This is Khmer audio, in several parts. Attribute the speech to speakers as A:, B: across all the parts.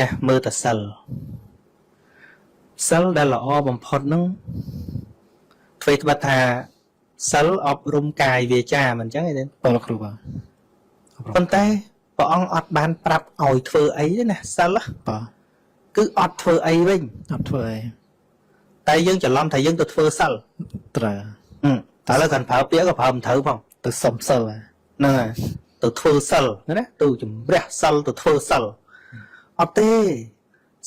A: ចាស់មើលតែសិលសិលដែលល្អបំផុតហ្នឹងធ្វើត្បិតថាសិលអប់រំកាយវាចាមិនអញ្ចឹងទេ
B: បាទលោកគ្រូបាទ
A: ប៉ុន្តែព្រះអង្គអត់បានប្រាប់ឲ្យធ្វើអីទេណាសិល
B: បាទ
A: គឺអត់ធ្វើអីវិញ
B: អត់ធ្វើអី
A: តែយើងច្រឡំថាយើងទៅធ្វើសិល
B: ត្រូវ
A: តែឥឡូវគាត់ប្រើពាក្យក៏ប្រើមិនត្រូវផង
B: ទៅសុំសិល
A: ហ្នឹងហើយទៅធ្វើសិលណាទៅជំរះសិលទៅធ្វើសិលអត់ទេ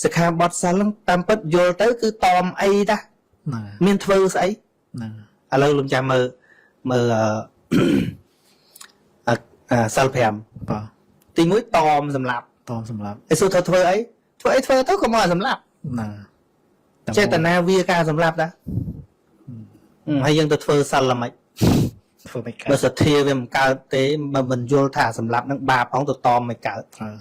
A: សិក្ខាបទសិលហ្នឹងតាមពិតយល់ទៅគឺតមអីតា
B: ហ្នឹង
A: មានធ្វើស្អី
B: ហ្នឹង
A: ឥឡូវលោកចាំមើលមើលអឺសិល5
B: បាទ
A: ទី1តមសម្លាប់
B: តមសម្លាប់
A: ឯសួរថាធ្វើអីធ្វើអីធ្វើទៅក៏មកសម្លាប់
B: ហ្នឹង
A: ចេតនាវាការសម្លាប់តាហើយយើងទៅធ្វើសិលល្មិច
B: ធ្វើមិនកើត
A: បើសទ្ធាវាមិនកើតទេបើមិនយល់ថាសម្លាប់នឹងបាបផងទៅតមមិនកើត
B: ត្រូវ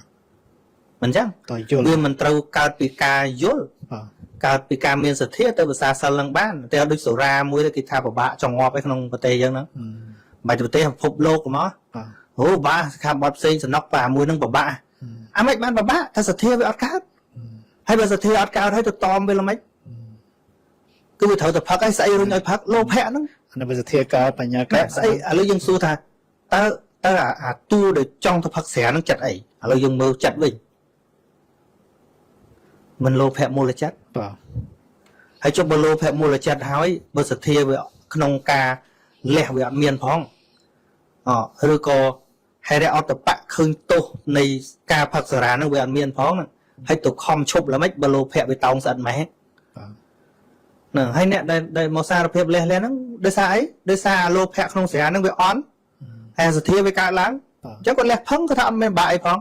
A: មិនចឹង
B: តយល់
A: វាមិនត្រូវកើតពីការយល់
B: បាទ
A: កើតពីការមានសទ្ធាទៅភាសាសិលនឹងបានតែដូចសូរាមួយទៅគេថាពិបាកចង់ងាប់ឯក្នុងប្រទេសយើងហ្នឹងបាច់ប្រទេសពិភពលោកហ្មង
B: បាទ
A: អូបាខាបត់ផ្សេងសំណុកបាមួយនឹងពិបាកអាម៉េចបានពិបាកថាសទ្ធាវាអត់កើតហើយបើសទ្ធាអត់កើតហើយទៅតមវាល្មិចគឺវាត្រូវតែផឹកហើយស្អីរុញឲ្យផឹកលោភៈហ្នឹង
B: អានេះវាសទ្ធាកើតបញ្ញាកើត
A: ស្អីឥឡូវយើងសួរថាតើតើអាតួដែលចង់ទៅផឹកស្រាហ្នឹងចិត្តអីឥឡូវយើងមើលចិត្តវិញមិនលោភៈមូលចិត្ត
B: បាទ
A: ហើយចុះបើលោភៈមូលចិត្តហើយបើសទ្ធាវាក្នុងការលះវាអត់មានផងអឬក៏ហេរិអតបៈឃើញទោសនៃការផឹកសារ៉ាហ្នឹងវាអត់មានផងហើយទៅខំឈប់ល្មិចបើលោភៈវាតោងស្អិតម៉េះហ្នឹងហើយអ្នកដែលមកសារភាពលះលះហ្នឹងដោយសារអីដោយសារលោភៈក្នុងស្រាហ្នឹងវាអន់ហើយសទ្ធាវាកើតឡើងអញ្ចឹងគាត់លះផឹងគាត់ថាអត់មានបាក់អីផង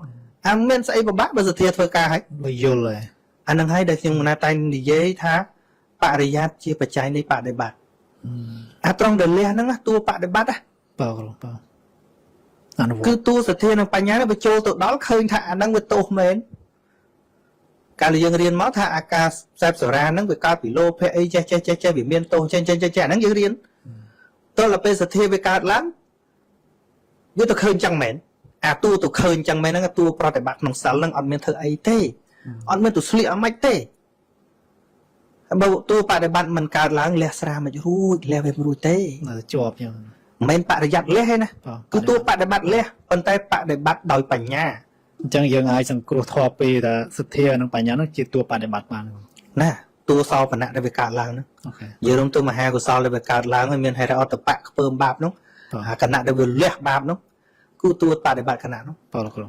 A: អាមានស្អីពិបាកបើសទ្ធាធ្វើការហើយ
B: បើយល់ហើយ
A: អាហ្នឹងហើយដែលខ្ញុំណាតែនិយាយថាបរិយ័តជាបច្ច័យនៃបដិបត្តិអាត្រង់ដែលលះហ្នឹងតួបដិបត្តិ
B: បាទគ្រូបាទអនុវត្ត
A: គឺតួសទ្ធានិងបញ្ញាវាចូលទៅដល់ឃើញថាអាហ្នឹងវាទោសមែនកាលយើងរៀនមកថាអាការសេពសរាហ្នឹងវាកើតពីលោភៈអីចេះចេះចេះចេះវាមានទោសចេះចេះចេះចេះអាហ្នឹងយើងរៀនតើដល់ពេលសទ្ធាវាកើតឡើងវាទៅឃើញចឹងមែនអាតួទៅឃើញចឹងមែនហ្នឹងតួប្រតិបត្តិក្នុងសិលហ្នឹងអត់មានធ្វើអីទេអត់មានទៅស្លៀកអីទេបើតួបដិបត្តិមិនកើតឡើងលះស្រាមិនរួចលះវាមិនរួចទេ
B: នៅជាប់ចឹង
A: មិនមែនបរិយ័តលះទេណាគឺតួបដិបត្តិលះប៉ុន្តែបដិបត្តិដោយបញ្ញា
B: អញ្ចឹងយើងអាចសង្គ្រោះធម៌ពីថាសទ្ធានិងបញ្ញានោះជាតួបដិបត្តិបាន
A: ណាតួសោបណៈដែលវាកើតឡើងហ្នឹង
B: អូខេ
A: និយាយរួមទៅមហាកុសលដែលវាកើតឡើងហើយមានហេតុអត្តបៈខ្ពើមបាបនោះអាគណៈដែលវាលះបាបនោះគឺតួបដិបត្តិគណៈនោះ
B: បាទលោកគ្រូ